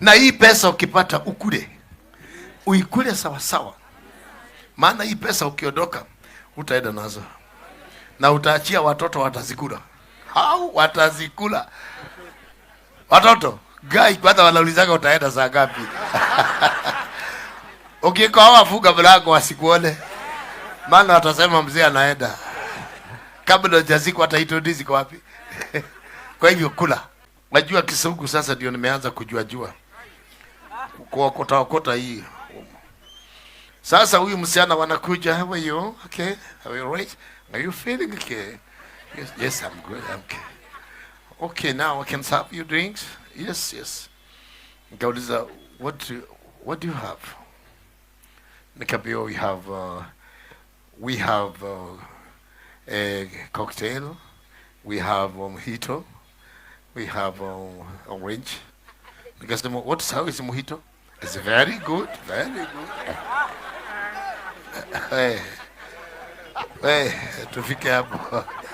Na hii pesa ukipata ukule, uikule sawa sawa, maana hii pesa ukiondoka utaenda nazo na utaachia watoto, watazikula au watazikula watoto gai. Kwanza wanaulizaga utaenda saa ngapi? Ukikohoa funga mlango wasikuone, maana watasema mzee anaenda kabla hujazikwa. Hata hizo ziko wapi? Kwa hivyo kula. Najua Kizungu sasa ndio nimeanza kujua jua kuokota okota hii. Sasa huyu msichana wanakuja, "How are you? Okay, are you right? Are you feeling okay?" Yes, I'm good. I'm okay. Okay, now I can serve you drinks." Yes. Nikauliza, "What do you have?" Nikaambiwa, We have a cocktail, we have mojito, we have orange." Nikasema, How is mojito?" "It's very good, very good." Hey, hey, tufike hapo.